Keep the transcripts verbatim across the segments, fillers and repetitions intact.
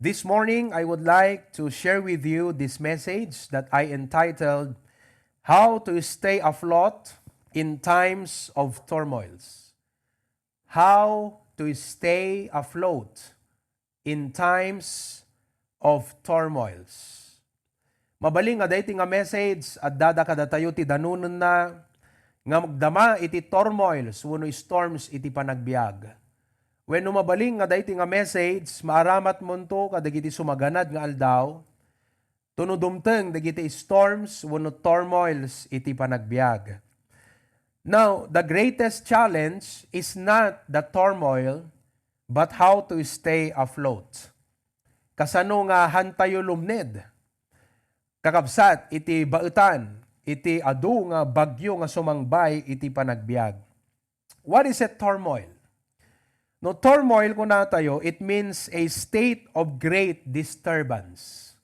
This morning, I would like to share with you this message that I entitled, "How to Stay Afloat in Times of Turmoils." How to Stay Afloat in Times of Turmoils. Mabalin nga daytoy nga message, addada kadatayo ti danonenna nga magdama iti turmoils wenno storms iti panagbiag. Wenno mabalin nga daytoy nga message, maaramatmonto kadagiti sumaganad nga aldaw, tapno dumteng dagiti storms wenno turmoils iti panagbiag. Now, the greatest challenge is not the turmoil, but how to stay afloat. Kasano nga hantayo lumned, kakabsat, iti baetan iti adu nga bagyo nga sumangbay iti panagbiag? What is a turmoil? No turmoil, kunatayo, it means a state of great disturbance.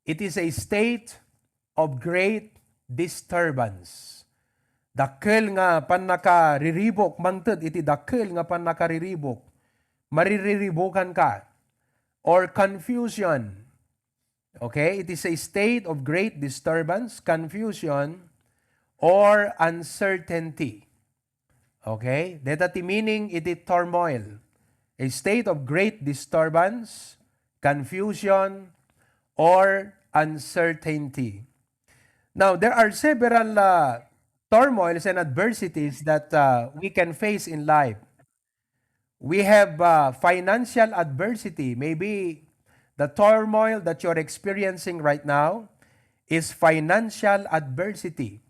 It is a state of great disturbance. Dakkel nga pannakariribuk, mangted iti dakkel nga pannakariribuk. Maririribukan ka. Or confusion. Okay? It is a state of great disturbance, confusion, or uncertainty. Okay? Deta ti meaning iti turmoil. A state of great disturbance, confusion, or uncertainty. Now, there are several uh, turmoils and adversities that uh, we can face in life. We have uh, financial adversity. Maybe the turmoil that you're experiencing right now is financial adversity.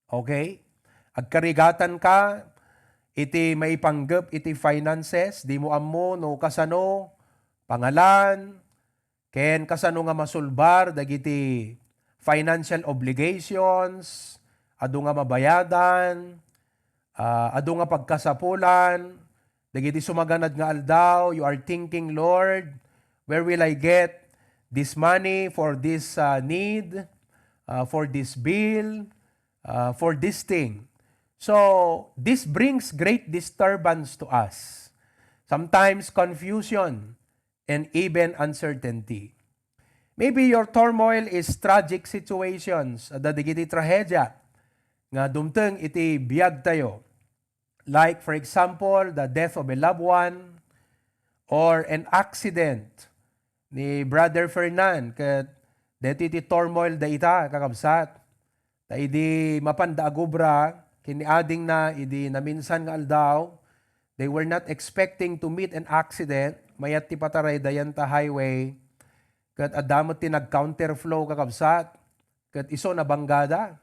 Okay? Agkarigatan ka iti maipanggep iti finances, di mo ammo no kasano, pangalan, ken kasano nga masulbar dagiti financial obligations, adu nga mabayadan, ah, adu nga pagkasapulan, dagiti sumaganad nga aldaw, you are thinking, "Lord, where will I get this money for this, ah, need, ah, for this bill, ah, for this thing?" So, this brings great disturbance to us. Sometimes confusion and even uncertainty. Maybe your turmoil is tragic situations, adda dagiti trahedia nga dumteng iti biagtayo. Like, for example, the death of a loved one or an accident ni Brother Fernan, ket daytoy ti turmoil dayta, kakabsat. Ta idi mapanda agubra ken ni adingna idi naminsan nga aldaw, they were not expecting to meet an accident. Mayat ti patarayda dayta highway. Ket adda met ti nag-counterflow, kakabsat. Ket isu nabanggada.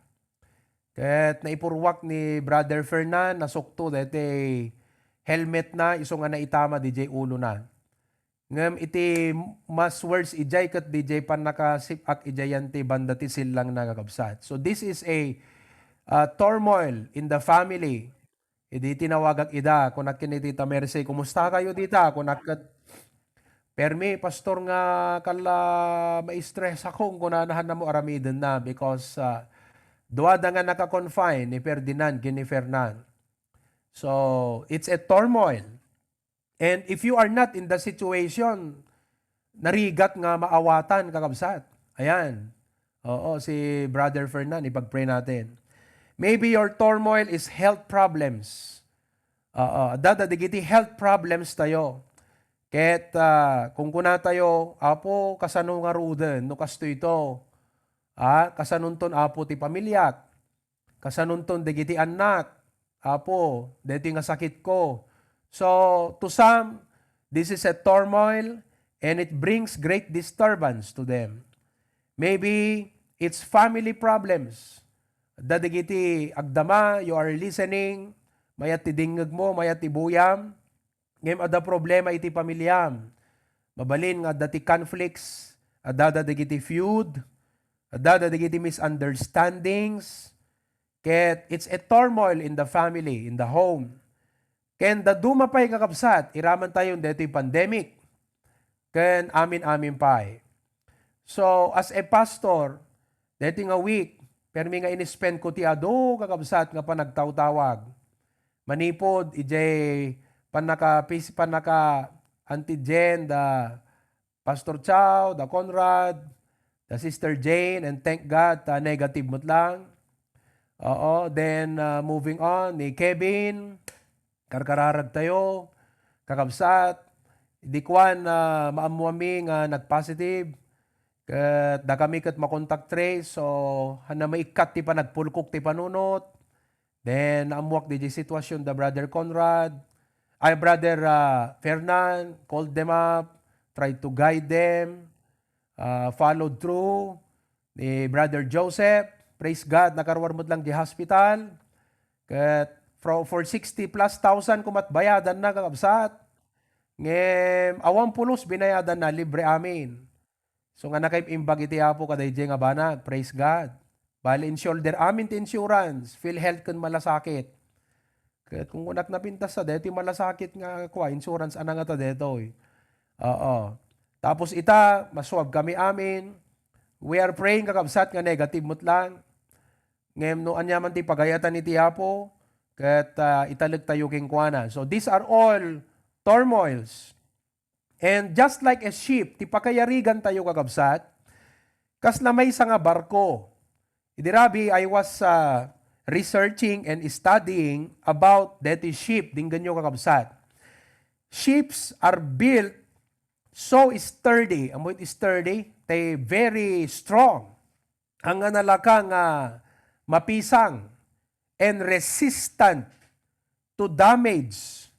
Ket naipurruak ni Brother Fernan, nasukto daytoy helmetna, isu nga naitama didiay ulona. Ngem iti mas worse idiay ket didiay pannakasip-ak idiayen ti banda ti sillangna, kakabsat. So this is a, uh, turmoil in the family. Idi tinawagak ida, kunak ken ni Tita Mercy, "Kumusta kayo dita?" Kunak ket, "Permi, Pastor, nga kala ma-stress akong," kunana, "hanna mo aramidenna because, uh, duada nga naka-confine ni Ferdinand ken ni Fernan." So, it's a turmoil. And if you are not in the situation, narigat nga maawatan, kakabsat. Ayan. Oo, si Brother Fernan, ipag-pray natin. Maybe your turmoil is health problems. Oo, adda dagiti health problems tayo. Ket, ah, kung kuna tayo, "Apo, kasano ngaruden no kastoy to? Ah, kasanonton, Apo, ti pamiliak? Kasanonton dagiti annak? Apo, daytoy nga sakitko." So, to some, this is a turmoil and it brings great disturbance to them. Maybe it's family problems. Adda dagiti agdama, you are listening, mayat ti dingngegmo, mayat ti buyam, ngem adda problema iti pamiliam. Mabalin nga adda ti conflicts, adda dagiti feud, adda dagiti misunderstandings, ket it's a turmoil in the family, in the home. Ken dadduma pay, kakabsat, iraman tayo daytoy pandemic. Ken amin-amin pay. So, as a pastor, daytoy nga week, permi nga in-spend ko ti adu, kakabsat, nga panagtawtawag. Manipud idiay pannaka-, pis-, pannaka-antigen da Pastor Chow, da Conrad, da Sister Jane, and thank God, ta negative met lang. Oo, then, ah, moving on, ni Kevin, karkararag tayo, kakabsat, idi kuan, ah, maammoami nga nag-positive, ket dakami ket ma-contact trace, so, hanna maikkat ti panagpulkok ti panunot. Then, naammoak diay sitwasyon da Brother Conrad, ay, Brother, ah, Fernan, called them up, tried to guide them, ah, followed through. Ni Brother Joseph, praise God, nakaruar met lang diay hospital. Ket fro-, for sixty plus thousand koma ti bayadanna, kakabsat. Ngem, awan pulos binayadanna, libre amin. So, nga nakaimbag iti Apo kadaydiay nga banag, praise God. Bali, in-shoulder amin ti insurance, PhilHealth ken malasakit. Ket kung kunak napintas ta, daytoy malasakit nga kua, insurance, ana ngata daytoy. Oo. Tapos ita, masuab kami amin. We are praying, kakabsat, nga negative met lang. Ngem no ania man ti pagayatan iti Apo, ket, ah, italek tayo kenkuana. So, these are all turmoils. And just like a ship, ti pakayarigan tayo, kakabsat, kasla maysa nga barko. Idi rabii, I was, uh, researching and studying about that ship, denggenyo, kakabsat. Ships are built so sturdy. Ammo iti sturdy? Tay very strong. Ania nga nalaka nga mapisang and resistant to damage,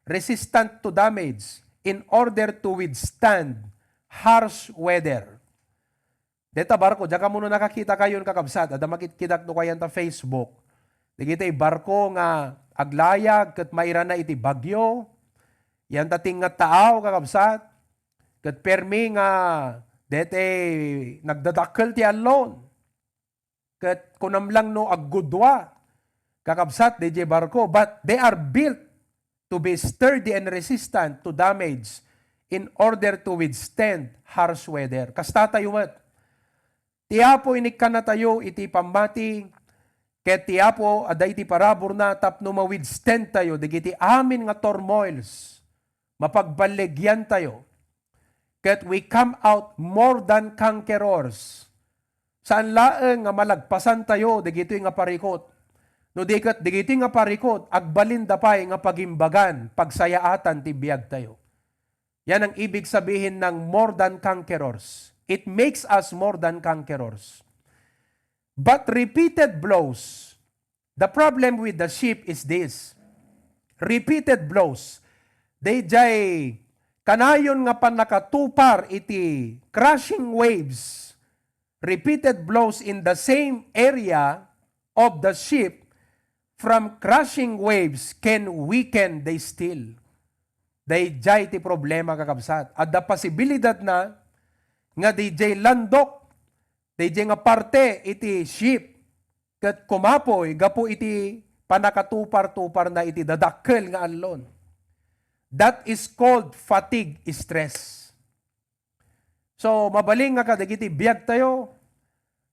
resistant to damage in order to withstand harsh weather. Deta barko, diak ammo no nakakitakayon, kakabsat, adda makitkitak no kayanta Facebook. Dagiti barko nga aglayag ket mairana iti bagyo, yanta tingngattaaw, kakabsat, ket permi nga dete nagdadakkel ti allon. Ket kunam lang no aggudua, kakabsat, daydiay barko, but they are built to be sturdy and resistant to damage in order to withstand harsh weather. Kasta tayo met. Ti Apo inikkannatayo iti pammati, ket ti Apo adda iti paraburna tapno ma-withstand tayo dagiti amin nga turmoils. Mapagballigian tayo. Ket we come out more than conquerors. Saan laeng nga malagpasan tayo dagitoy nga parikut. No di ket dagitoy nga parikut, agbalinda pay nga pagimbagan, pagsayaatan ti biag tayo. Yan ang ibig sabihin ng more than conquerors. It makes us more than conquerors. But repeated blows, the problem with the ship is this. Repeated blows. Daydiay kanayon nga pannakatupar iti crushing waves, repeated blows in the same area of the ship from crushing waves can weaken the steel. Daydiay ti problema, kakabsat. Adda posibilidad na nga daydiay landok, daydiay nga parte iti ship, ket kumapoy gapu iti pannakatupar-tuparna iti dadakkel nga allon. That is called fatigue stress. So, mabalin nga kadagiti biag tayo,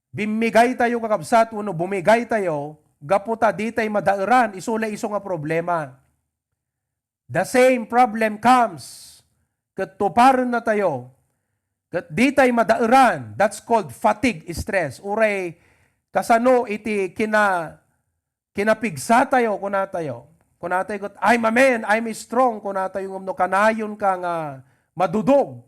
bimmigay tayo, kakabsat, wenno bumigay tayo, gapu ta ditay madaeran, isu la isu nga problema. The same problem comes. Ket tuparenna tayo. Ket ditay madaeran, that's called fatigue stress. Uray kasano iti kina-, kinapigsa tayo, kuna tayo. Kuna tayo ket, "I'm a man, I'm strong," kuna tayo, ngem no kanayon ka nga madudog.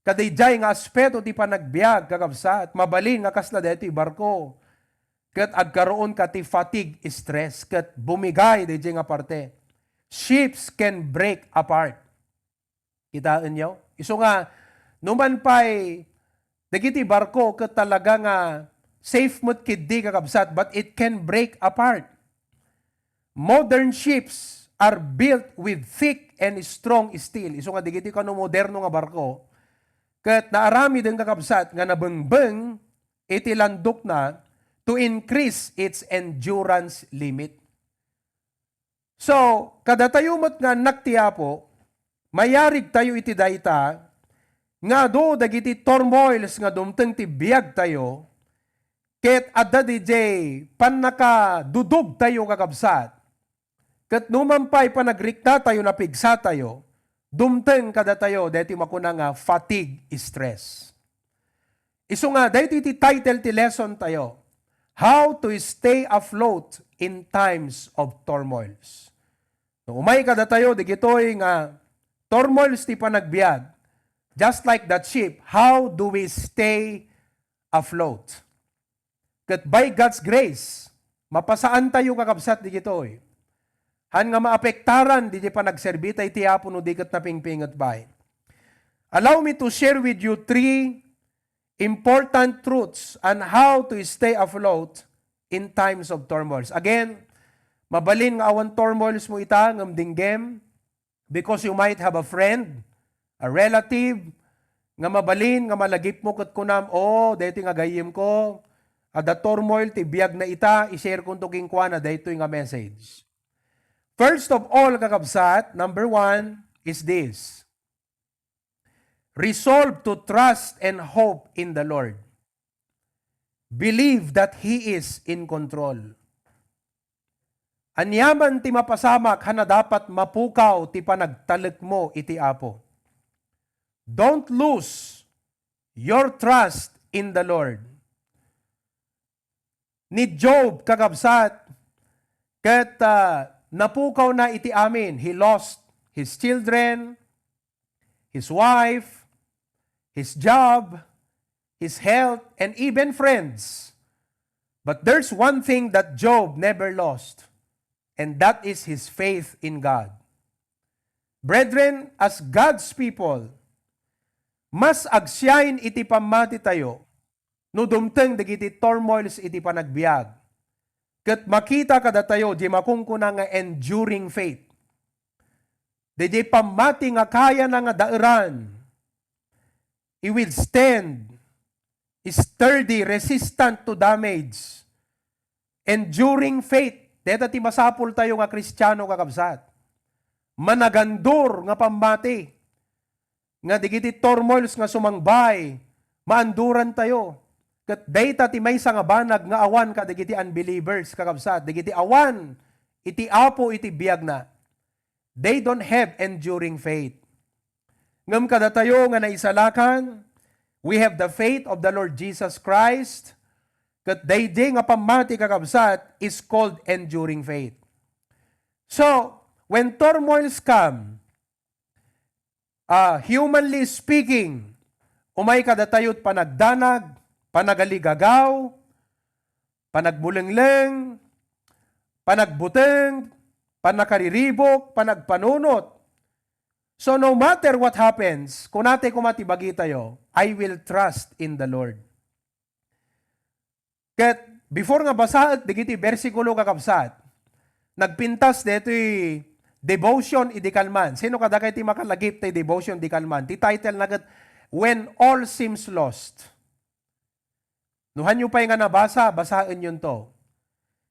Kadaydiay nga aspeto ti panagbiag, kakabsat, mabalin nga kasla daytoy barko. Ket agkaroon ka ti fatigue stress, ket bumigay daydiay nga parte. Ships can break apart. Kitaenyo? Isu nga, numan pay, dagiti barko ket talaga nga safe met ketdi, kakabsat, but it can break apart. Modern ships are built with thick and strong steel. Isu nga dagiti kano moderno nga barko, ket naaramiden, kakabsat, nga nabengbeng iti landokna to increase its endurance limit. So, kadatayo met nga annak ti Apo, mayarigtayo iti dayta, nga adu dagiti turmoils nga dumteng ti biagtayo, ket adda didiay pannakadudogtayo, kakabsat. Ket numan pay panagriknatayo, napigsatayo, dumteng kadatayo daytoy makuna nga fatigue, stress. Isu nga, daytoy ti title ti lesson tayo, How to Stay Afloat in Times of Turmoils. No, umay kadatayo, digitoy nga turmoils ti panagbiag, just like that ship, how do we stay afloat? Ket by God's grace, mapasaantayo, kakabsat, digitoy. Han nga maapektaran didiay panagserbi tayo iti Apo no di ket napingpinget pay. Allow me to share with you three important truths on how to stay afloat in times of turmoils. Again, mabalin nga awan turmoils mo ita ngem dinggem, because you might have a friend, a relative, nga mabalin nga malagipmo ket kunam, "Oh, daytoy nga gayyemko, adda turmoil ti biagna ita, i-share konto kenkuana daytoy nga message." First of all, kakabsat, number one is this. Resolve to trust and hope in the Lord. Believe that He is in control. Aniaman ti mapasamak, han a dapat mapukaw ti panagtalekmo iti Apo. Don't lose your trust in the Lord. Ni Job, kakabsat, ket, ah, napukawna iti amin. He lost his children, his wife, his job, his health, and even friends. But there's one thing that Job never lost, and that is his faith in God. Brethren, as God's people, mas agsiain iti pammatitayo no dumteng dagiti turmoils iti panagbiag, ket makita kadatayo di makunkuna nga enduring faith. Daydiay pammati nga kayana nga daeran, i-withstand, sturdy, resistant to damage, enduring faith. Deta ti masapultayo nga Kristiano, kakabsat. Managandur nga pammati. Nga digiti turmoils nga sumangbay, maandurantayo. Ket dayta ti maysa nga banag nga awan kadagiti unbelievers, kakabsat, dagiti awan iti Apo iti biagna. They don't have enduring faith. Ngem kadatayo nga naisalakan, we have the faith of the Lord Jesus Christ, ket daydi nga pammati, kakabsat, is called enduring faith. So, when turmoils come, ah, humanly speaking, umay kadatayo ti panagdanag, panagaligagaw, panagmulengleng, panagbuteng, panakariribuk, panagpanunot. So, no matter what happens, kunatayo koma ti bagitayo, "I will trust in the Lord." Ket before nga basaek dagiti bersikulo, kakabsat, nagpintas daytoy devotion idi kalman. Sino kadakayo ti makalagip ti devotion idi kalman? Ti title na ket, When All Seems Lost. No hanyo pay nga nabasa, basaenyonto.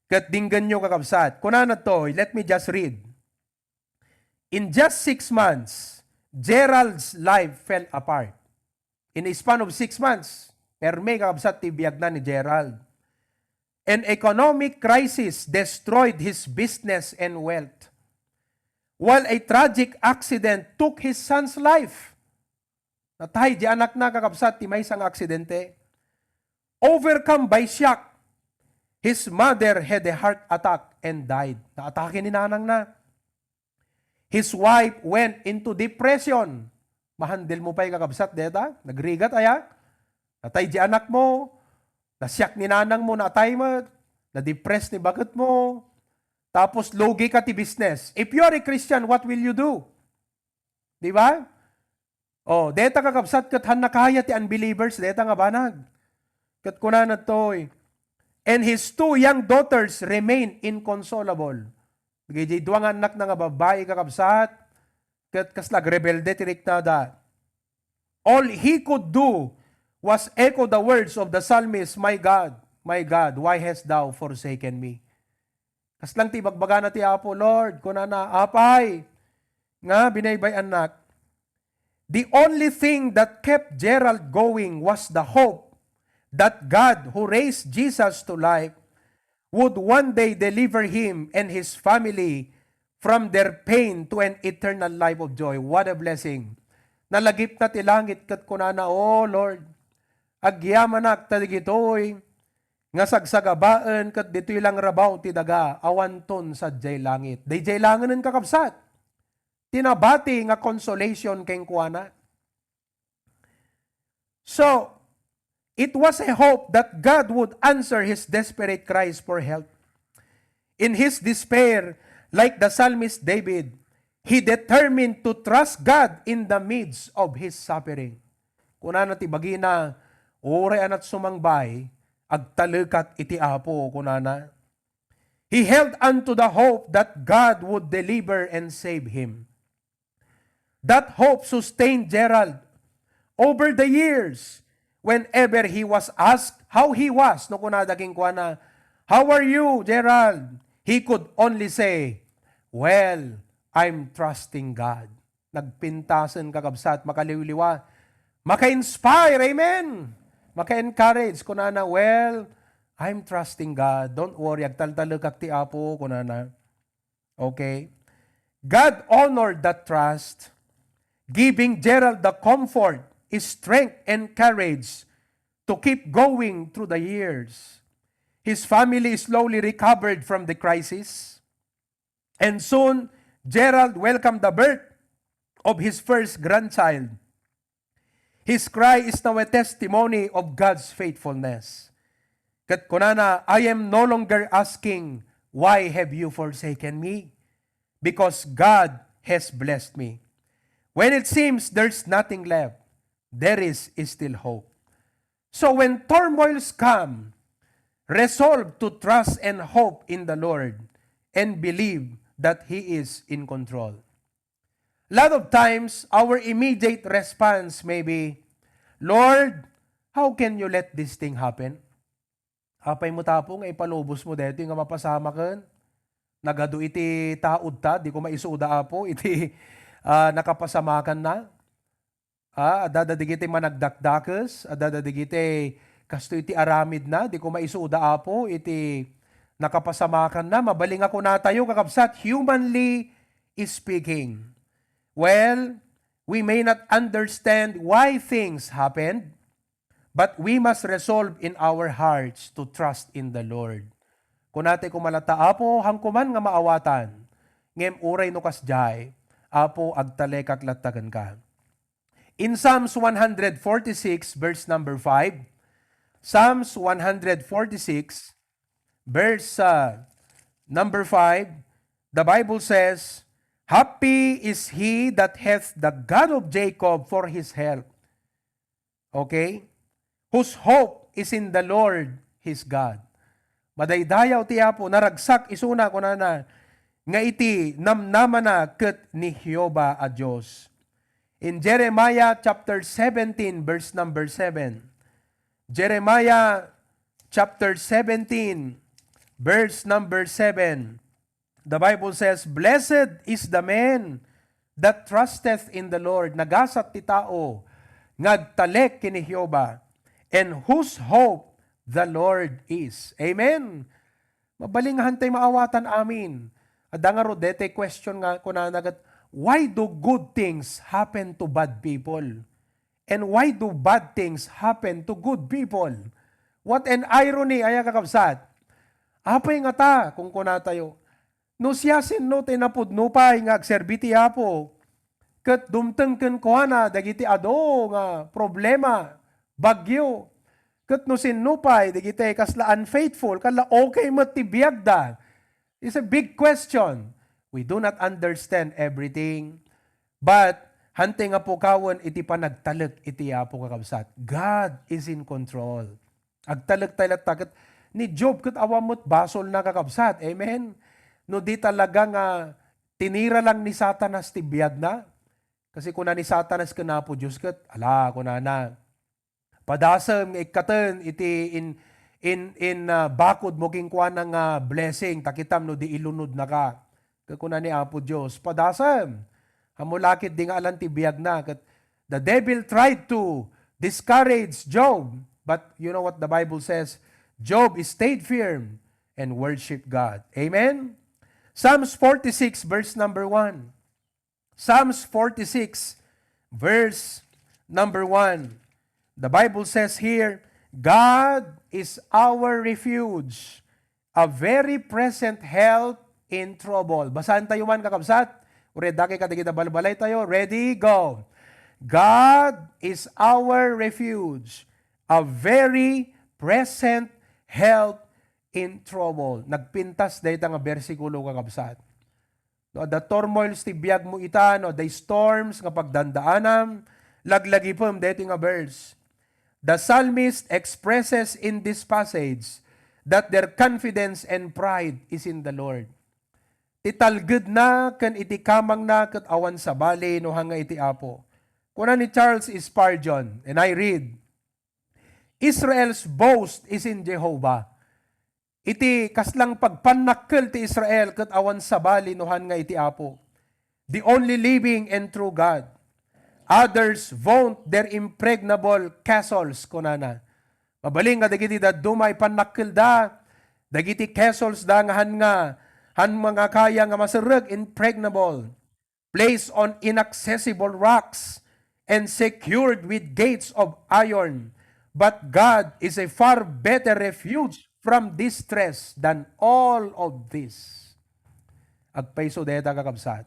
Ket dinggenyo, kakabsat. Kunana toy, let me just read. In just six months, Gerald's life fell apart. In a span of six months, perme, kakabsat, ti biagna ni Gerald. An economic crisis destroyed his business and wealth, while a tragic accident took his son's life. Natay di anakna, kakabsat, ti maysa nga aksidente. Overcome by shock, his mother had a heart attack and died. Naatake ni nanangna. His wife went into depression. Mahandle mo pay, kakabsat, deta? Nagrigat aya? Natay di anak mo, nasiak ni nanang mo, natay met, na-depress ni baket mo, tapos lugi ka ti business. If you are a Christian, what will you do? Di ba? Oh, deta, kakabsat, ket hanna kaya ti unbelievers, deta nga banag. Ket kunana toy, "And his two young daughters remain inconsolable." Dagiti dua nga annakna nga babbai, kakabsat, ket kasla agrebelde ti riknada. All he could do was echo the words of the psalmist, "My God, my God, why hast thou forsaken me?" Kasla ti ibagbagana ti Apo, Lord, kunana, "Apay, nga binaybay-annak." The only thing that kept Gerald going was the hope that God, who raised Jesus to life, would one day deliver him and his family from their pain to an eternal life of joy. What a blessing! Nalagipna ti langit ket kunana, "O Lord, agyamanak ta dagitoy nga sagsagabaen ket ditoy lang rabaw ti daga, awanton sadiay langit." Daydiay laengen, kakabsat, ti nabati nga consolation kenkuana. So, it was a hope that God would answer his desperate cries for help. In his despair, like the psalmist David, he determined to trust God in the midst of his suffering. Kunana ti bagina, uray anat sumangbay, agtalekak iti Apo, kunana. He held on to the hope that God would deliver and save him. That hope sustained Gerald over the years. Whenever he was asked how he was, no kunada kenkuana, "How are you, Gerald?" He could only say, "Well, I'm trusting God." Nagpintasen, kakabsat, makaliwliwa, maka-inspire, amen. Maka-encourage, kunana, "Well, I'm trusting God. Don't worry, agtaltalekak ti Apo," kunana. Okay? God honored that trust, giving Gerald the comfort, strength, and courage to keep going through the years. His family slowly recovered from the crisis, and soon, Gerald welcomed the birth of his first grandchild. His cry is now a testimony of God's faithfulness. Ket kunana, "I am no longer asking, 'Why have you forsaken me?' Because God has blessed me." When it seems there's nothing left, there is still hope. So when turmoils come, resolve to trust and hope in the Lord and believe that He is in control. A lot of times, our immediate response may be, "Lord, how can you let this thing happen?" Apay met, Apo, nga ipalubos mo daytoy nga mapasamaken? Nagadu iti taod ta, di ko maisuda, Apo, iti, ah, nakapasamakanna. Ah, adda dagiti managdakdakes, adda dagiti kastoy ti aramidna, di ko maisuda, Apo, iti nakapasamakanna. Mabalin nga kunatayo, kakabsat, humanly speaking. Well, we may not understand why things happened, but we must resolve in our hearts to trust in the Lord. Kunata, kumala ta, "Apo, hanko man nga maawatan, ngem uray no kasdiay, Apo, agtalekak latta kenka." In Psalms one hundred forty-six, verse number five, Psalms one hundred forty-six, verse, uh, number five, the Bible says, "Happy is he that hath the God of Jacob for his help." Okay? "Whose hope is in the Lord his God." Madaydayaw ti Apo, naragsak isuna, kunana, nga iti namnamana ket ni Jehovah a Dios. In Jeremiah chapter seventeen, verse number seven. Jeremiah chapter seventeen, verse number seven. The Bible says, "Blessed is the man that trusteth in the Lord." Nagasat ti tao nga agtalek ken ni Jehovah, "and whose hope the Lord is." Amen. Mabalin nga hantay maawatan amin. Adda ngarud daytoy question nga kunana ket, "Why do good things happen to bad people? And why do bad things happen to good people?" What an irony, aya, kakabsat. Apay ngata, kunkunatayo, no siasino ti napudno pay nga agserbi ti Apo, ket dumteng kenkuana dagiti adu nga problema, bagyo, ket no sinno pay dagiti kasla unfaithful, kasla okay met ti biagda? It's a big question. We do not understand everything. But, hantay nga pukawen iti panagtalek iti Apo, kakabsat. God is in control. Agtalek tayo latta ket ni Job ket awan met basolna, kakabsat. Amen? No di talaga nga tinira lang ni Satanas ti biagna. Kasi kuna ni Satanas ken Apo Dios ket, ala, kunana, "Padasem nga ikkaten iti in, in, in, ah, bakudmo kenkuana nga blessing, ta kitam no di ilunodnaka." Ket kuna ni Apo Dios, "Padasem. Ammom la ketdi nga alan ti biagna." Ket the devil tried to discourage Job, but you know what the Bible says? Job stayed firm and worship God. Amen? Psalms forty-six, verse number one. Psalms forty-six, verse number one. The Bible says here, "God is our refuge, a very present help in trouble." Basahan tayo man, kakabsat. Ready kayo kadagiti balbalay tayo. Ready, go. "God is our refuge, a very present help in trouble." Nagpintas dayta nga bersikulo, kakabsat. No adda turmoils ti biagmo ita, no adda storms nga pagdandaanam, laglagipem daytoy nga verse. The psalmist expresses in this passage that their confidence and pride is in the Lord. Ti talgedna ken iti kamangna ket awan sabali no hanga iti Apo. Kuna ni Charles Spurgeon, and I read, "Israel's boast is in Jehovah." Iti kaslang pagpannakkel ti Israel ket awan sabali no hanga iti Apo, the only living and true God. Others vaunt their impregnable castles, kunana. Mabalin nga dagiti dadduma ipannakkelda, dagiti castles da nga han nga, han nga kaya nga maserrek, impregnable, placed on inaccessible rocks and secured with gates of iron. But God is a far better refuge from distress than all of this. Agpayso dayta, kakabsat.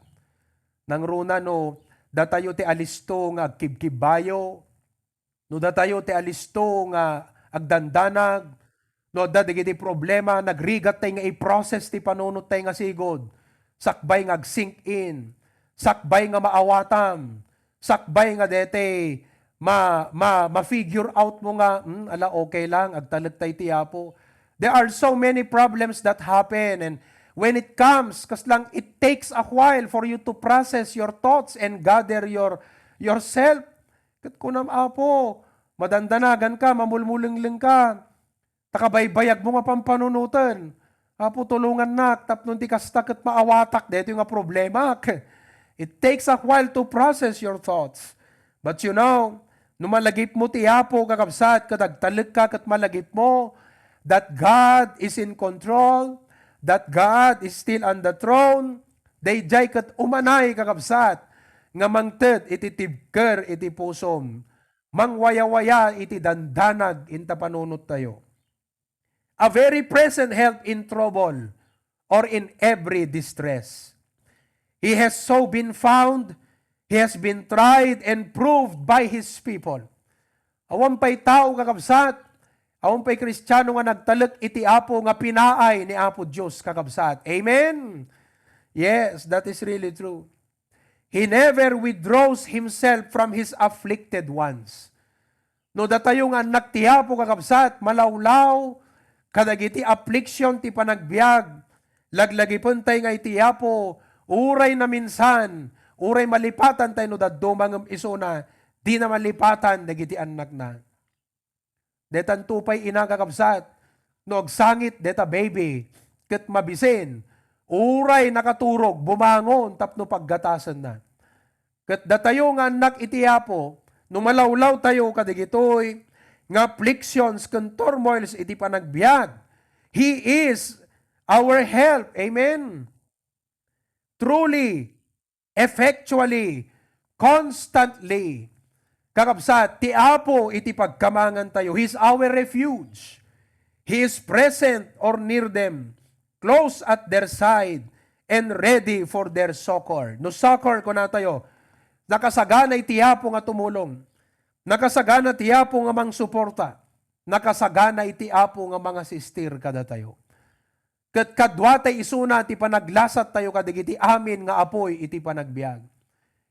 Nangruna no datayo ti alisto nga agkibkibbayo, no datayo ti alisto nga agdandanag, no adda dagiti problema, nagrigat tay nga i-process ti panunot tay nga sigud, sakbay nga ag-sink in, sakbay nga maawatam, sakbay nga dete ma, ma, ma-figure out mo nga, "Hmm, ala, okay lang, agtalek tay ti Apo." There are so many problems that happen, and when it comes, kaslang it takes a while for you to process your thoughts and gather your yourself. Ket kunam, "Apo, madandanagan ka, mamulmulengleng ka. Ta kabaybayag mo nga pampanunoten. Apo, tulongannak tapno ti kasta ket maawatak daytoy nga problemak." It takes a while to process your thoughts. But you know, no malagipmo ti Apo, kakabsat, ket agtalekka ket malagipmo that God is in control, that God is still on the throne, daydiay ket umanay, kakabsat, nga mangted iti tibker iti pusom, mangwayawaya iti dandanag inta panunottayo. A very present help in trouble or in every distress. He has so been found, he has been tried and proved by his people. Awan pay tao, kakabsat, awan pay Kristiano nga nagtalek iti Apo nga pinaay ni Apo Dios, kakabsat. Amen? Yes, that is really true. He never withdraws himself from his afflicted ones. No datayo nga annak ti Apo, kakabsat, malawlaw kadagiti affliction ti panagbiag, laglagipentay nga iti Apo, uray naminsan, uray malipatan tay no dadduma ngem isuna, dina malipatan dagiti annakna. Detanto pay ina, kakabsat, no agsangit deta baby, ket mabisin, uray nakaturog, bumangon tapno paggatasenna. Ket datayo nga annak iti Apo, no malawlawtayo kadagitoy nga afflictions ken turmoils iti panagbiag, He is our help. Amen. Truly, effectually, constantly. Kakabsat, ti Apo iti pagkamangantayo. He is our refuge. He is present or near them, close at their side, and ready for their succor. No succor, kunatayo, nakasagana iti Apo nga tumulong. Nakasagana ti Apo nga mangsuporta. Nakasagana iti Apo nga mangasistir kadatayo. Ket kaduatay isuna ti panaglasattayo kadagiti amin nga apuy iti panagbiag.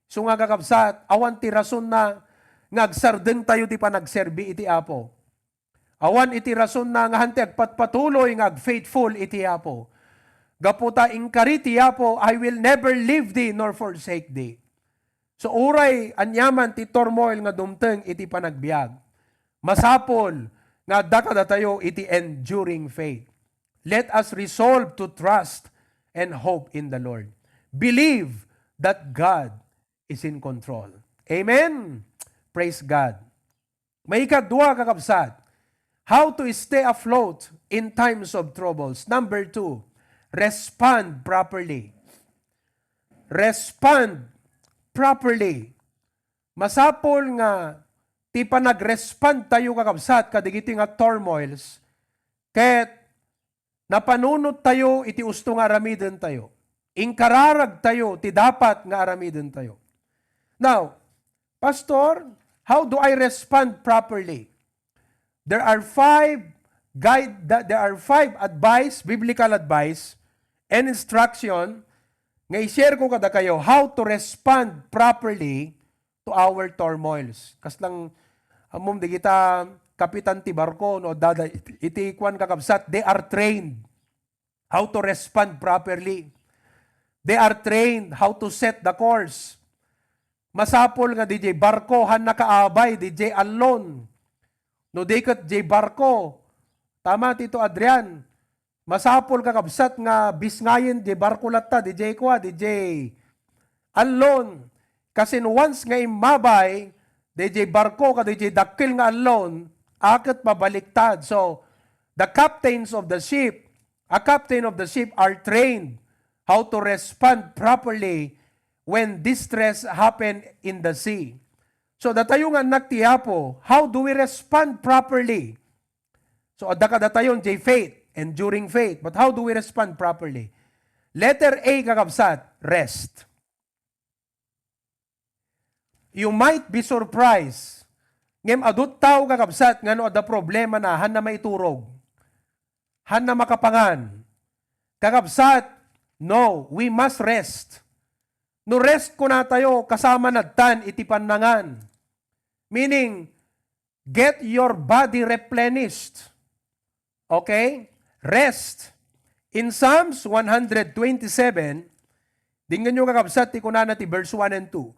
Isu nga, kakabsat, awan ti rasonna nga agsardengtayo ti panagserbi iti Apo. Awan iti rasonna nga han ti agpatpatuloy nga agfaithful iti Apo. Gapu ta inkari ti Apo, "I will never leave thee nor forsake thee." So, uray aniaman ti turmoil nga dumteng iti panagbiag, masapul nga adda kadatayo iti enduring faith. Let us resolve to trust and hope in the Lord. Believe that God is in control. Amen? Praise God. Maikadua, kakabsat, how to stay afloat in times of troubles. Number two, Respond properly. Respond properly. Masapul nga ti panagrespond tayo, kakabsat, kadagiti nga turmoils, ket napanunot tayo iti usto nga aramiden tayo. Inkararag tayo ti dapat nga aramiden tayo. Now, Pastor, how do I respond properly? There are five guide, there are five advice, biblical advice, and instruction nga i-share ko kadakayo how to respond properly to our turmoils. Kaslang ammom, di kita kapitan ti barko, no, dada iti kuan, kakabsat, they are trained how to respond properly. They are trained how to set the course. Masapul nga diay barko, han nakaabay diay allon. No di ket diay barko, tama, Tito Adrian, masapul, kakabsat, nga bisngayen diay barko latta, diay kua, diay allon. Kasin once nga immabay diay barko ken diay dakkel nga allon, a ket mabaliktad. So, the captains of the ship, a captain of the ship are trained how to respond properly when distress happen in the sea. So, datayo nga annak ti Apo, how do we respond properly? So, adda kadatayon diay faith, enduring faith. But how do we respond properly? Letter A, kakabsat, rest. You might be surprised. Ngem adu tao, kakabsat, nga no adda problema na, hanna maiturog. Hanna makapangan. Kakabsat, no, we must rest. No rest kunatayo, kasama nattan iti pannangan. Meaning, get your body replenished. Okay? Rest. In Psalms one hundred twenty-seven, dinggenyo, kakabsat, ti kunana ti verse one and two.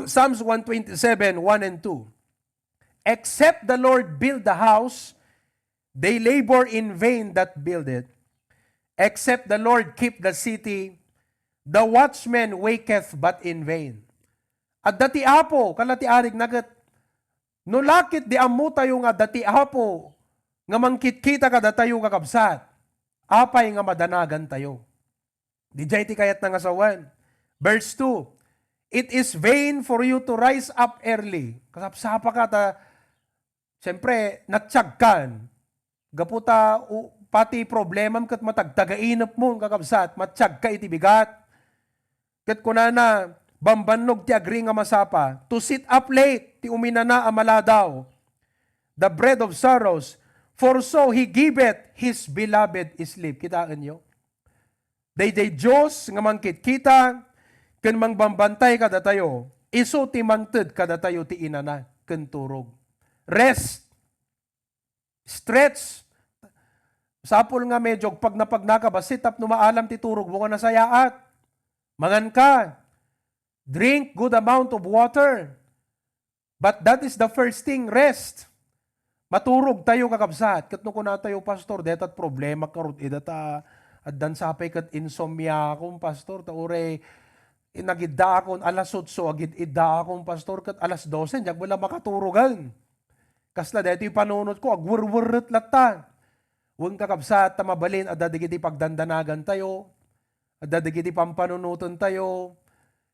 Psalms one twenty-seven, one and two. "Except the Lord build the house, they labor in vain that build it. Except the Lord keep the city, the watchman waketh but in vain." Adda ti Apo, kala ti arig naget. No lakit di ammo tayo nga adda ti Apo nga mangkitkita kadatayo, kakabsat, apay nga madanagan tayo? Diay ti kayatna nga sawen. Verse two, "It is vain for you to rise up early." Kasapsapa ka ta, siyempre, natiagkan. Gapu ta, u-, pati problemam ket matagtagainep mo, kakabsat, matiagka iti bigat. Ket kunana, bambannog ti agri nga masapa, "To sit up late," ti uminana a maladaw, "the bread of sorrows, for so he giveth his beloved sleep." Kitaenyo? Daydiay Dios nga mangkitkita ken mangbambantay kadatayo, isu ti mangted kadatayo ti inana ken turog. Rest. Stretch. Sapul nga medyo agpagnapagnaka bassit tapno maalam ti turogmo nga nasayaat. Manganka. Drink good amount of water. But that is the first thing, rest. Maturog tayo, kakabsat. Ket no kunatayo, "Pastor, dayta problema karud ida ta addan sapay ket insomnia akon, Pastor, ta uray nagidda akon alas otso, agid-idda akon, Pastor, ket alas dose, diak met la makaturogan." Kasla daytoy panunotko, agwerwerret latta. Wen, kakabsat, ta mabalin adda dagiti pagdandanagantayo, adda dagiti pampanunotentayo.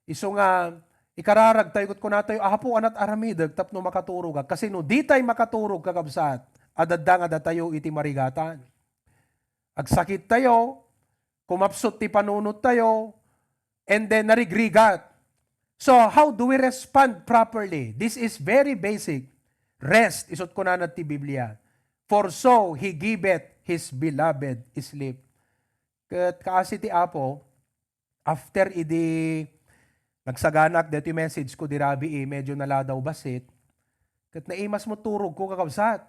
Isu nga, ikararagtayo ket kunatayo, "Apo, anat aramidek tapno makaturogak?" Kasi no ditay makaturog, kakabsat, adda nga datayo iti marigatan. Agsakittayo, kumapsut ti panunottayo, and then narigrigat. So, how do we respond properly? This is very basic. Rest, isut kunana ti Biblia. "For so he giveth his beloved sleep." Ket kaasi ti Apo, after idi nagsaganak daytoy message ko di rabii, medyo naladaw bassit. Ket naimas met turogko, kakabsat.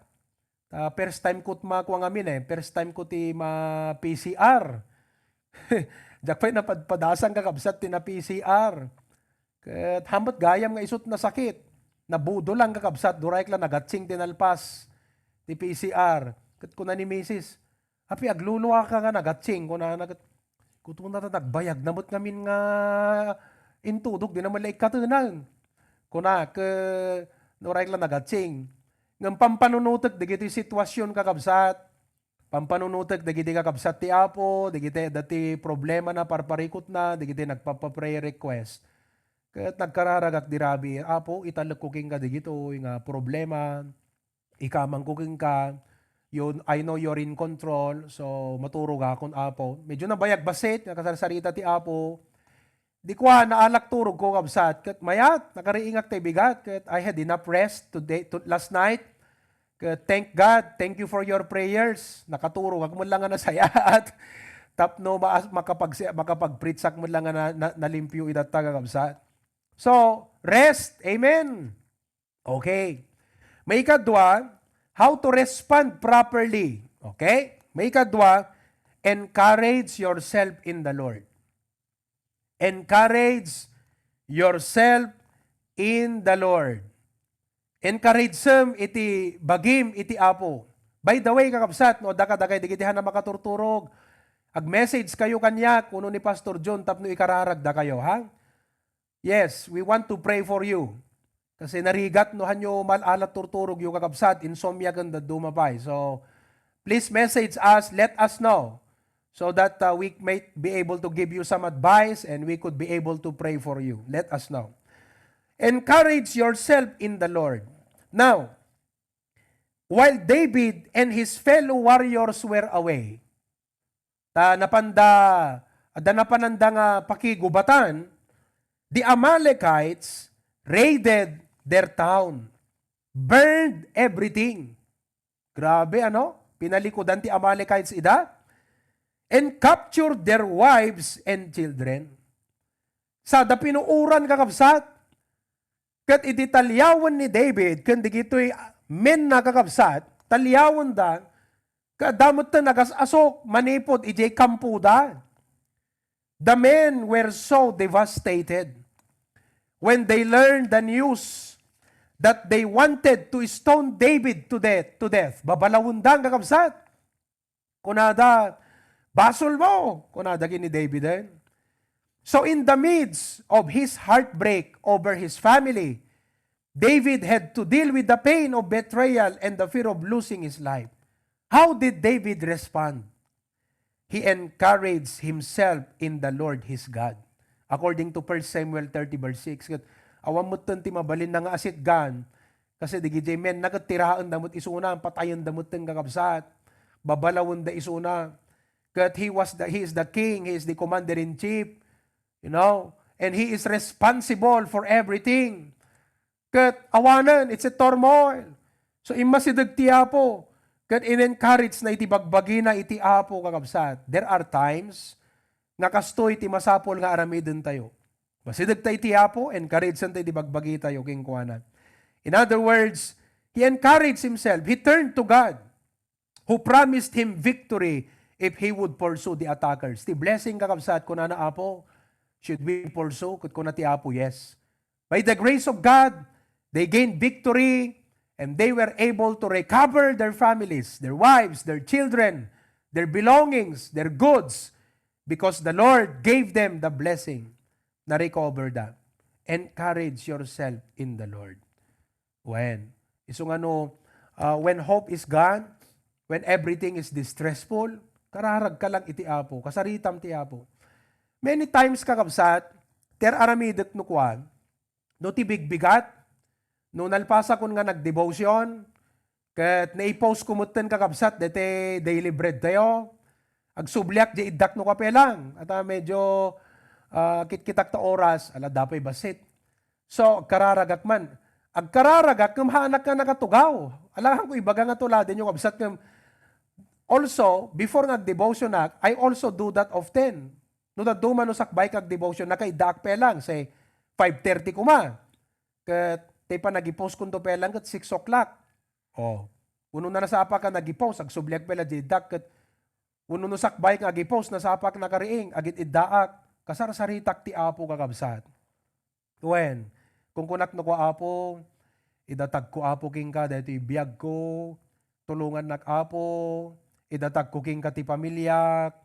Ta first time ko ti makua ngamin eh. First time ko ti ma-P C R. Diak pay napadpadasan, kakabsat, ti na-P C R. Ket hamut gayam nga isut nasakit. Nabudolan, kakabsat, durayek la nagatsing ti nalpas ti P C R. Ket kuna ni misis, "Api, agluluaka nga nagatsing," kunana ket, "Kutuna ta nagbayag na met ngamin nga intudok, di naman la ikkatenan." Kuna, ket durayek la nagatsing. Ngem pampanunotek dagiti sitwasyon, kakabsat. pampanunotek dagiti kakabsat ti Apo, dagiti adda ti problemana, parparikutna, dagiti nagpapa-prayer request. Ket nagkararagak idi rabii, Apo, italekko kenka dagitoy nga problema, ikamangko kenka, you, I know you're in control, so maturogakon, Apo. Medyo nabayag bassit nga kasarsarita ti Apo. Di kua, naalak turogko, kabsat. Ket mayat, nakariingak ti bigat. Ket I had enough rest today, to, last night. Ket thank God, thank you for your prayers. Nakaturogak met la nga nasayaat. Tapno ma-, makapag-, makapag-preachak met la nga na, na, nalimpio itatta, kakabsat. So, rest. Amen. Okay. Maikadua, how to respond properly. Okay? Maikadua, encourage yourself in the Lord. Encourage yourself in the Lord. Encourage-em iti bagim iti Apo. By the way, kakabsat, no, adda kadagiti han a makaturturog, ag-message kayo kaniak, wenno ni Pastor John, tapno ikararagda kayo, ha? Yes, we want to pray for you. Kasi narigat no hanyo mal-alat turturog yo, kakabsat, insomnia ken dadduma pay. So, please message us, let us know, so that, uh, we might be able to give you some advice and we could be able to pray for you. Let us know. Encourage yourself in the Lord. Now, while David and his fellow warriors were away, ta napanda, adda napananda nga pakigubatan, the Amalekites raided their town, burned everything. Grabe, ano? Pinalikudan ti Amalekites ida, and captured their wives and children. Sada pinuoran, kakabsat. Ket idi taliawen ni David ken dagitoy menna, kakabsat, taliawenda, ket adda metten nagas-asok manipud idiay kampoda. The men were so devastated when they learned the news that they wanted to stone David to death, to death. Babalawendan, kakabsat. Kunada, "Basolmo," kunada ken ni David, eh. So in the midst of his heartbreak over his family, David had to deal with the pain of betrayal and the fear of losing his life. How did David respond? He encouraged himself in the Lord his God. According to First Samuel thirty verse six, ket awan metten ti mabalinna nga asitgan, kasi dagiti menna ket tiraenda met isuna, patayenda metten, kakabsat. Babalawenda isuna. Ket he was the, he is the king, he is the commander-in-chief, you know, and he is responsible for everything. Ket awanen, it's a turmoil. So, immasideg ti Apo, ket in-encourage na iti bagbagina iti Apo, kakabsat. There are times nga kastoy ti masapul nga aramidentayo. Masideg ta iti Apo, encourage ta iti bagbagitayo kenkuana. In other words, he encouraged himself. He turned to God, who promised him victory if he would pursue the attackers. Ti blessing, kakabsat, kunana, "Apo, should we pursue?" Ket kuna ti Apo, "Yes." By the grace of God, they gained victory and they were able to recover their families, their wives, their children, their belongings, their goods, because the Lord gave them the blessing. Na-recover da. Encourage yourself in the Lord. When? Isu nga no, ah, when hope is gone, when everything is distressful, kararag ka lang iti Apo, kasaritam ti Apo. Many times, kakabsat, ti ar-aramidek no kuan, no ti bigbigat, no nalpasakon nga nag-devotion, ket nai-post ko metten, kakabsat, deti daily bread tayo. Agsubliak di iddak no kape lang. At, ah, medyo, ah, kitkitak ta oras, ala, dapay bassit. So, agkararagak man. Agkararagak, ngem haanak nga nakatugaw. Alahan ko ibaga nga tuladen yo, kabsat, ngem also, before nga agdevotion ak, I also do that often. No dadduma no sakbay kag devotion, nakaiddaak pay lang, say, five thirty koma. Ket, ti panagipost kunto pay lang ket six o'clock. Oh. Uno na nasapa ka nagipost, agsubliak pay lang di iddak, ket uno no sakbay nga agipost, nasapak nakariing, agid-iddaak, kasarsaritak ti Apo, kakabsat. Wen, kunkunak no kua, Apo, idatagko, Apo, kenka daytoy biagko, tulongannak, Apo, idatagko kenka ti pamiliak,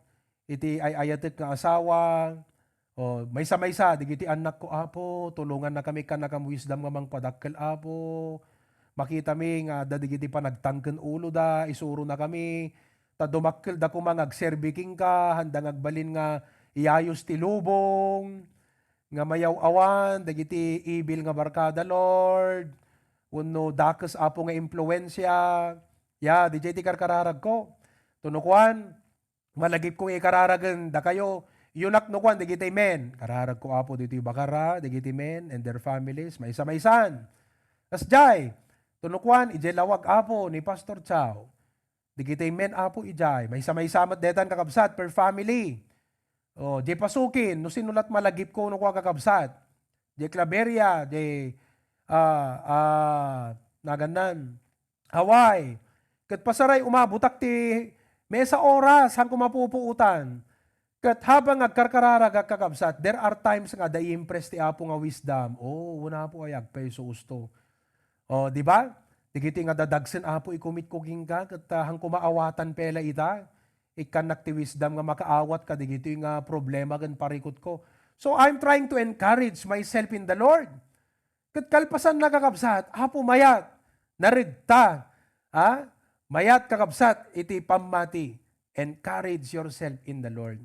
iti ay-ayatek nga asawa, o, maysa-maysa, digiti annakko, Apo, tulongannakami, kannakam wisdom nga mangpadakkel, Apo. Makitami nga adda digiti panagtangken uloda, isurona kami, ta dumakkelda koma nga agserbi kenka, haanda nga agbalin nga iyayos ti lubong, nga mayaw-awan dagiti evil nga barkada, Lord, wenno dakes, Apo, nga impluensia. Ya, diay ti karkararagko. Tuno kuan, malagipko nga ikararagen dakayo. Yunak no kuan dagiti men. Kararagko, Apo, ditoy Bacarra, dagiti men and their families, maysa-maysan. Kasdiay, tuno kuan, idiay lawag, Apo, ni Pastor Chow. Dagiti men, Apo, idiay. Maysa-maysa met detan, kakabsat, per family. O, diay Pasukin, no sino lat malagipko no kua, kakabsat. Diay Claveria, diay, ah, ah, nagannan. Hawaii. Ket pasaray, umabutak ti maysa oras, hanko mapupuotan. Ket habang agkarkararagak, kakabsat, there are times nga adda i-impress ti Apo nga wisdom. Oh, una, Apo, ay agpayso usto. Oh, di ba? Dagiti nga dadagsen, Apo, ikumitko kenka, ket, ah, hanko maawatan pay la ita. Ikkannak ti wisdom nga makaawat kadagitoy nga problema ken parikutko. So, I'm trying to encourage myself in the Lord. Ket kalpasanna, kakabsat, Apo, mayat, naregta, ha? Mayat, kakabsat, iti pammati. Encourage yourself in the Lord.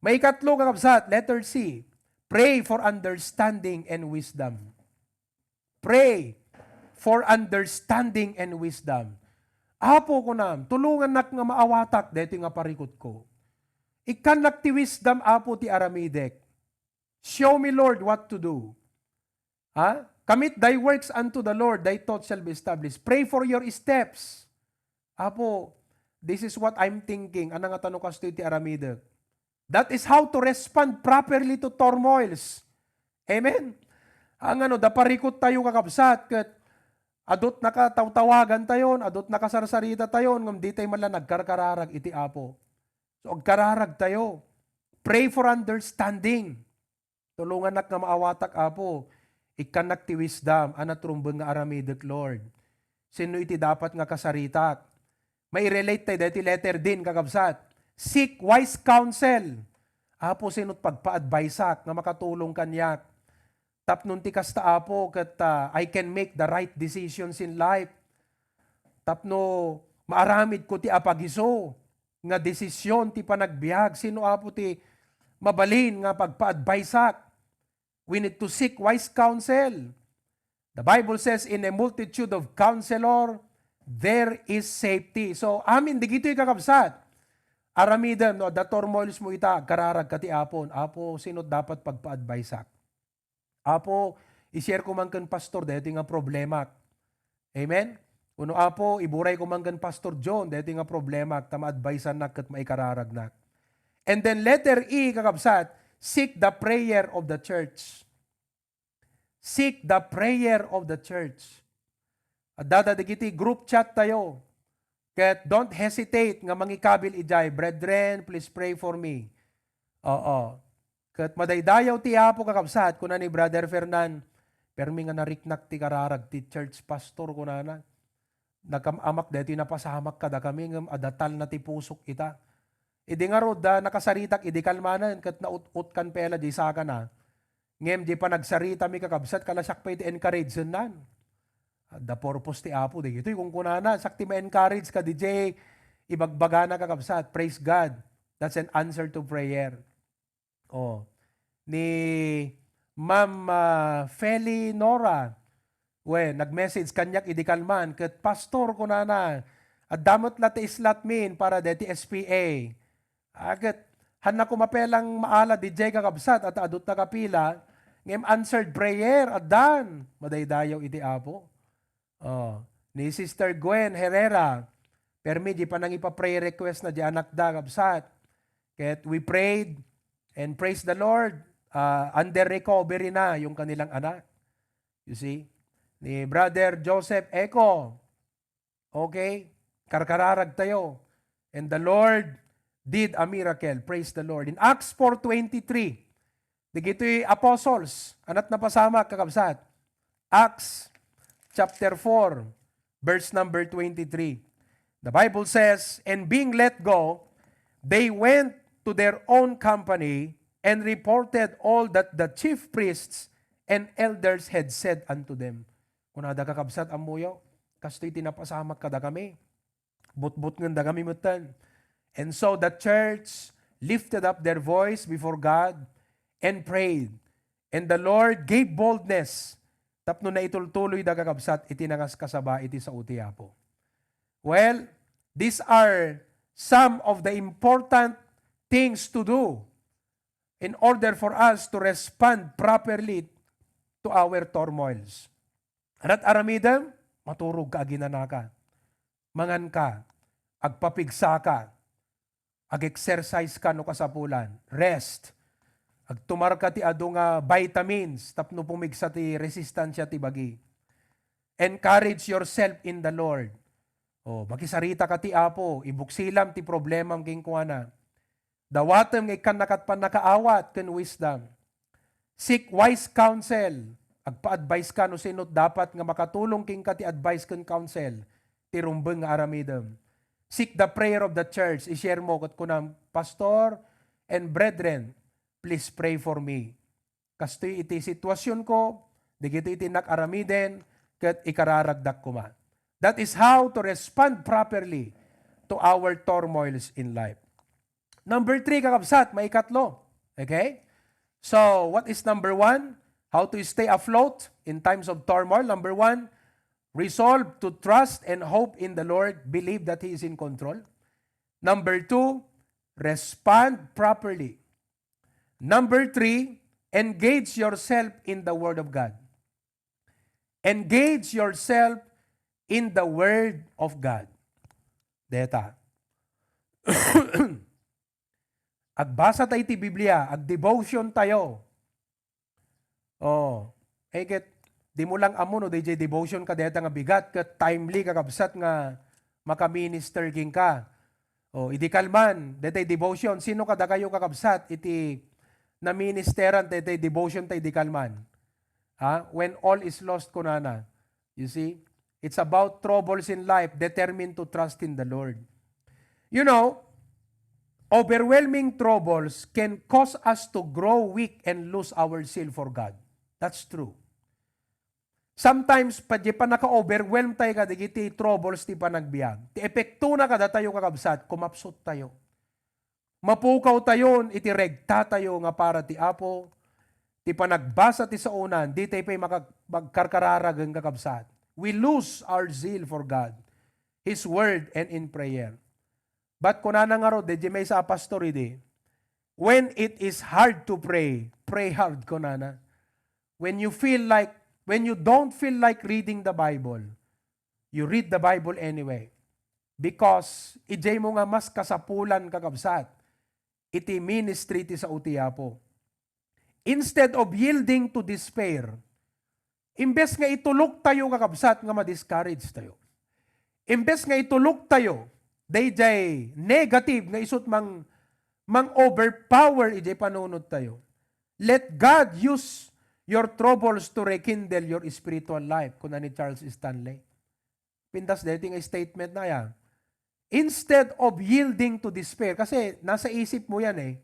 Maikatlo, kakabsat, letter C, pray for understanding and wisdom. Pray for understanding and wisdom. Apo, kunam, tulongannak nga maawatak daytoy nga parikutko. Ikkannak ti wisdom, Apo, ti aramidek. Show me, Lord, what to do. Ha? Commit thy works unto the Lord, thy thoughts shall be established. Pray for your steps. Apo, this is what I'm thinking. Ania ngata no kastoy ti aramidek? That is how to respond properly to turmoils. Amen? Ang ano, da parikut tayo, kakabsat, ket adut nakatawtawagan tayon, adut nakasarsarita tayon, ngem di tayo man lang nagkarkararag iti Apo. So, agkararag tayo. Pray for understanding. Tulongannak nga maawatak, Apo. Ikkannak ti wisdom a naturumbeng nga aramidek, Lord. Sino iti dapat nga kasaritak? Mairelate tayo daytoy letter D, kakabsat. Seek wise counsel. Apo, sino't pagpa-adviseak nga makatulong kaniak? Tapno ti kasta, Apo, ket, ah, I can make the right decisions in life. Tapno maaramidko ti apagiso nga desisyon ti panagbiag. Sino, Apo, ti mabalin nga pagpa-adviseak? We need to seek wise counsel. The Bible says, "In a multitude of counselor, there is safety." So, amin digitoy, kakabsat. Aramidem, no, adda turmoils mo ita, agkararag ka ti Apon. Apo, sino dapat pagpa-adviseak? Apo, i-share ko man ken pastor daytoy nga problemak. Amen? Wenno, Apo, iburay ko man ken Pastor John daytoy nga problemak ta ma-adviseannak ket maikararagnak. And then letter E, kakabsat, seek the prayer of the church. Seek the prayer of the church. Adda dagiti group chat tayo. Ket don't hesitate nga mangikabil idiay, "Brethren, please pray for me." Oo. Ket madaydayaw ti Apo, kakabsat, kuna ni Brother Fernan, "Permi nga nariknak ti kararag ti church pastor," kunana. Nakam-amak daytoy napasamak kadakami, ngem adda talna ti pusok ita. Idi ngarud, ah, nakasaritak idi kalmanen, ket naut-utkan pay la di sakana. Ngem di panagsaritami, kakabsat, kalasiak pay ti encouragenan. Adda purpose ti Apo, dagitoy kunkunana, siak ti ma-encourage ka, D J, ibagbagana, kakabsat. Praise God. That's an answer to prayer. Oh, ni Ma'am, ah, Feli Nora, we, nag-message kaniak idi kalman, ket, "Pastor," kunana, "adda met la ti slot min para deti S P A." Aket, hanna koma pay lang maala diay, kakabsat, at adut nakapila, ngem answered prayer, addan, madaydayaw iti Apo. Oh, ni Sister Gwen Herrera, permi di panangipa-prayer request na di anakda, kabsat. Ket we prayed, and praise the Lord, ah, under recovery na yung kanilang anak. You see? Ni Brother Joseph Eco, okay? Karkararag tayo. And the Lord did a miracle. Praise the Lord. In Acts four twenty-three, dagitoy apostles, anat napasamak, kakabsat. Acts chapter four, verse number twenty-three. The Bible says, "And being let go, they went to their own company and reported all that the chief priests and elders had said unto them." Kunada, kakabsat, ammoyo, kastoy ti napasamak kadakami. Butbutngen dakami metten. And so the church lifted up their voice before God and prayed. And the Lord gave boldness tapno naitultuloyda, kakabsat, iti nangaskasaba iti sao ti Apo. Well, these are some of the important things to do in order for us to respond properly to our turmoils. Anat aramidem, maturog ka aginanaka. Mangan ka, agpapigsa ka, ag-exercise ka no kasapulan, rest. Agtumar ka ti adu nga vitamins tapno pumigsa ti resistansya ti bagi. Encourage yourself in the Lord. O, makisarita ka ti Apo, ibuksilam ti problemam kenkuana. Dawatem nga ikkan nakat pannakaawat ken wisdom. Seek wise counsel. Agpa-advise ka no sino dapat nga makatulong kenka ti advice ken counsel ti rumbeng nga aramidem. Seek the prayer of the church. I-share mo ket kunam, "Pastor and brethren, please pray for me. Kastoy iti situasionko, dagitoy iti innak aramiden, ket ikararagdak koma." That is how to respond properly to our turmoils in life. Number three, kakabsat, maikatlo. Okay? So, what is number one? How to stay afloat in times of turmoil? Number one, resolve to trust and hope in the Lord. Believe that He is in control. Number two, respond properly. Number three, engage yourself in the Word of God. Engage yourself in the Word of God. Deta. Agbasa tayo ti Biblia, ag-devotion tayo. Oh, eh, ket, di mo lang ammo no, D J, devotion ka deta nga bigat, ket timely, kakabsat, nga makaminister kenka. Oh, idi kalman, detay devotion. Sino kadakayo, kakabsat, iti naministeran, detay devotion, tay idi kalman? Ha? When all is lost, kunana. You see? It's about troubles in life. Determined to trust in the Lord. You know, overwhelming troubles can cause us to grow weak and lose our zeal for God. That's true. Sometimes, padi pannaka-overwhelm tayo kadagiti troubles ti panagbiag. Ti epektona kadatayo, kakabsat, kumapsut tayo. Mapukaw tayon iti regta tayo nga para ti Apo, ti panagbasa ti saonan, di tayo pay maka-, magkarkararag, kakabsat. We lose our zeal for God, His Word, and in prayer. But kunana ngarud, di maysa a pastor idi, "When it is hard to pray, pray hard," kunana. When you feel like, when you don't feel like reading the Bible, you read the Bible anyway. Because idiay mo nga mas kasapulan, kakabsat, iti ministry ti sao ti Apo. Instead of yielding to despair, imbes nga itulok tayo, kakabsat, nga ma-discourage tayo. Imbes nga itulok tayo, dayjay negative nga isut mang, mang-overpower idiay panunot tayo. Let God use your troubles to rekindle your spiritual life, kuna ni Charles Stanley. Pintas daytoy nga statement na ya. Instead of yielding to despair, kasi nasa isip mo yan eh,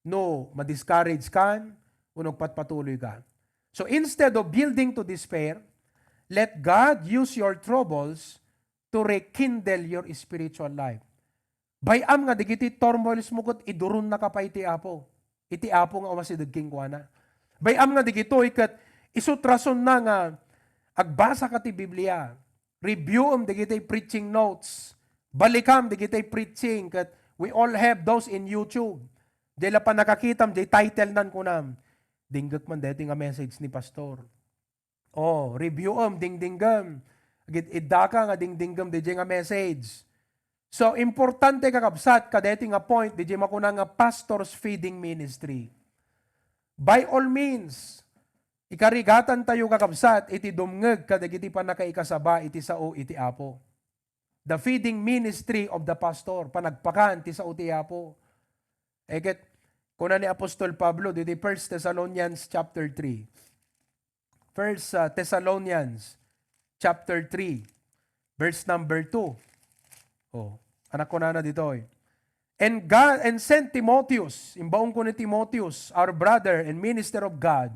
no ma-discourage kan, o nagpatpatuloy ka. So instead of yielding to despair, let God use your troubles to rekindle your spiritual life. Bay-am nga dagiti turmoils mo ket iduronnaka pay iti Apo. Iti Apo nga umasideg kenkuana. Bay-am nga dagitoy ket isu ti rasonna nga agbasaka ti Biblia. Reviewem dagiti preaching notes. Balikam dagiti preaching ket we all have those in YouTube. Diay la pannakakitam, diay title nan kunam, "Dinggek man daytoy nga message ni Pastor." Oh, reviewem, dingdinggem. Agid-iddaka nga dingdinggem diay nga message. So, importante, kakabsat, kadaytoy nga point, diay makuna nga pastor's feeding ministry. By all means, ikarigatan tayo, kakabsat, iti dumngeg kadagiti pannakaikasaba iti sao iti Apo. The feeding ministry of the pastor, panagpakan ti sao ti Apo. Ket, kuna ni Apostol Pablo, diti First Thessalonians chapter three. First, uh, Thessalonians chapter three, verse number two. Oh, anak ko na ditoy. "And God, and sent Timotheus," imbaon ko ni Timotheus, "our brother and minister of God,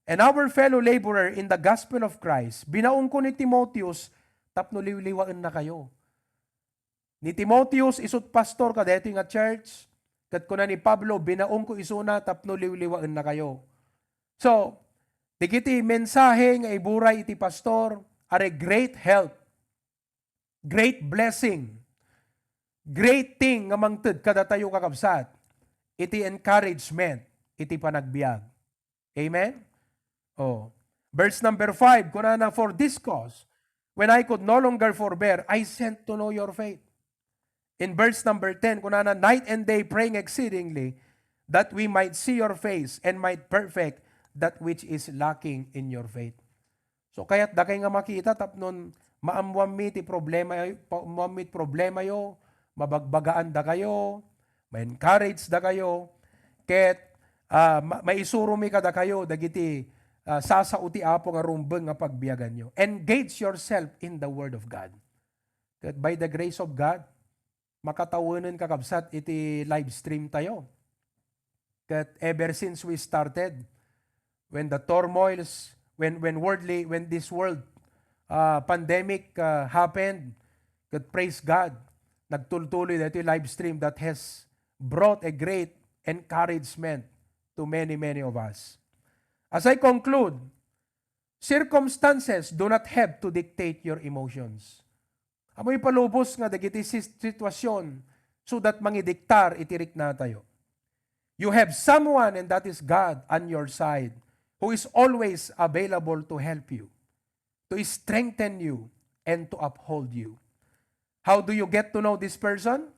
and our fellow laborer in the gospel of Christ." Binaon ko ni Timotheus tapno liwliwaennakayo. Ni Timoteus, isut' pastor kadaytoy nga church, ket kuna ni Pablo, "Binaonko isuna tapno liwliwaennakayo." So, dagiti mensahe nga iburay iti pastor are great help, great blessing, great thing nga mangted kadatayo, kakabsat, iti encouragement iti panagbiag. Amen? Oh. Verse number five, kunana, "For this cause, when I could no longer forbear, I sent to know your faith." In verse number ten, kunana, "Night and day praying exceedingly, that we might see your face and might perfect that which is lacking in your faith." So, kayat dakay nga makita tapnon maammoanmi ti problema, maammoanmi ti problemayo, mabagbagaandakayo, ma-encourage dakayo, ket, ah, ma-, maisuromi kadakayo dagiti, ah, sasao ti Apo nga rumbeng nga pagbiaganyo. Engage yourself in the Word of God. Ket by the grace of God, makatawenen, kakabsat, iti live stream tayo. Ket ever since we started, when the turmoils, when, when worldly, when this world, uh, pandemic, uh, happened, ket praise God, nagtultuloy daytoy live stream that has brought a great encouragement to many, many of us. As I conclude, circumstances do not have to dictate your emotions. Ammoyo palubos nga dagiti sis-, sitwasyon so that mangidiktar iti riknatayo. You have someone, and that is God, on your side, who is always available to help you, to strengthen you, and to uphold you. How do you get to know this person?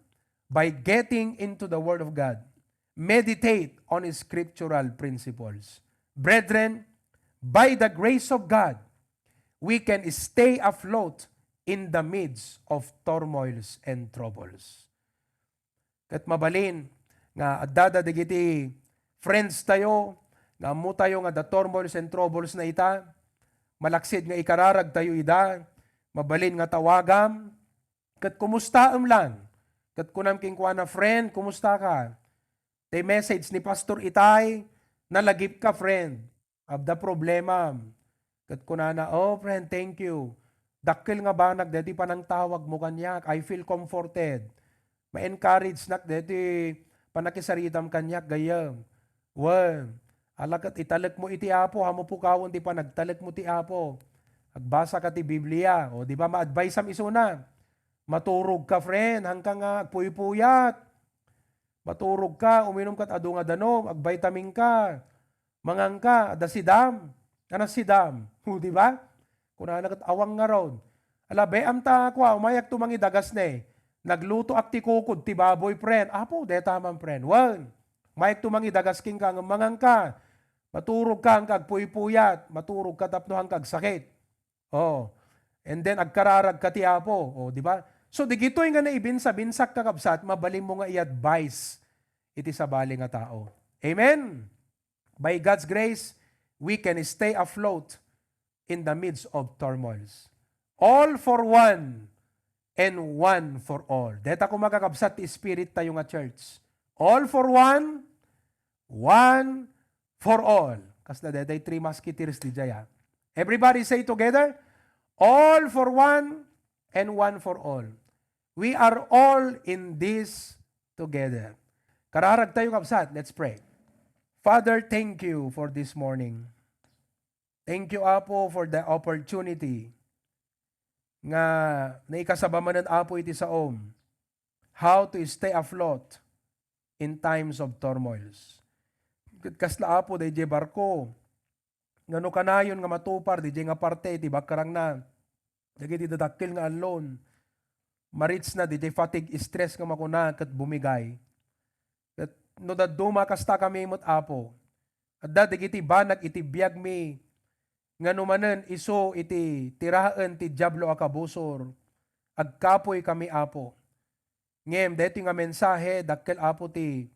By getting into the Word of God. Meditate on scriptural principles. Brethren, by the grace of God, we can stay afloat in the midst of turmoils and troubles. Ket mabalin nga addada dagiti friends tayo nga ammo tayo nga adda turmoils and troubles na ita, malaksid nga ikararag tayo ida, mabalin nga tawagam, ket kumustaem lang. Ket kunam kenkuana, "Friend, kumusta ka?" Ti message ni Pastor Itay, "Nalagip ka, friend. Adda problema." Ket kunana, "Oh, friend, thank you. Dakkel nga banag daytoy panangtawagmo kaniak. I feel comforted. Ma-encourage nak daytoy panakisaritam kaniak gayyem." Wen, ala ket italekmo iti Apo, ammo pukawen ti panagtalekmo ti Apo. Agbasa ka ti Biblia. O, di ba, ma-advise-am isuna? "Maturog ka, friend. Hanka nga agpuypuyat. Maturog ka, uminum kat adu nga danom, agvitamin ka. Mangan ka, adda sidam." Kana sidam. O, di ba? Kunana ket, "Awan ngarud." Ala, be-am ta, kua, umayak to mangidagas ne. "Naglutoak ti kukod ti baboy, friend." "Apo, deta man, friend." Wen, "Umayak to mangidagas kenka, ngem mangan ka. Maturog ka, hanka agpuypuyat. Maturog ka tapno hanka agsakit." Oh. And then, agkararag ka ti Apo. Oh, di ba? So, digitoy nga naibinsa-binsak, kakabsat, mabalinmo nga i-advise iti sabali nga tao. Amen? By God's grace, we can stay afloat in the midst of turmoils. All for one and one for all. Deta koma, kakabsat, ti spirit tayo nga church. All for one, one for all. Kasla daytoy Three Musketeers diay, ah. Everybody say together, "All for one and one for all." We are all in this together. Kararag tayo, kabsat. Let's pray. Father, thank you for this morning. Thank you, Apo, for the opportunity nga naikasaba manen, Apo, iti saom. How to stay afloat in times of turmoils. Ket kasla, Apo, daydiay barko, nga no kanayon nga matupar daydiay nga parte iti bakrangna, dagiti dadakkel nga allon, ma-reach na daydiay fatigue stress nga makuna ket bumigay. Ket no dadduma, kasta kami met, Apo. Adda dagiti banag iti biagmi nga no manen isu iti tiraen ti Diablo a kabusor, agkapuy kami, Apo. Ngem daytoy nga mensahe, dakkel, Apo, ti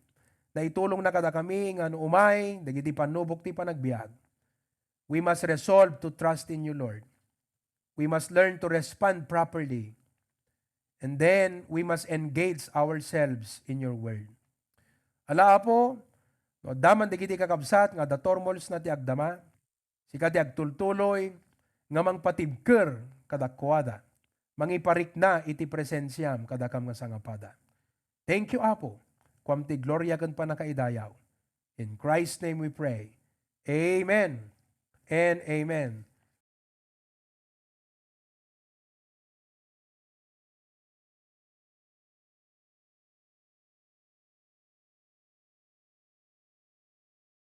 naitulongna kadakami nga no umay dagiti pannubok ti panagbiag, we must resolve to trust in you, Lord. We must learn to respond properly. And then, we must engage ourselves in your word. Ala, Apo, no adda man dagiti kakabsat nga adda turmoilsna ti agdama, sika ti agtultuloy nga mangpatibker kadakuada. mangiparikna iti presensiam kadakam nga sangapada. Thank you, Apo. Kuam ti gloria ken pannakaidayaw. In Christ's name we pray. Amen and amen.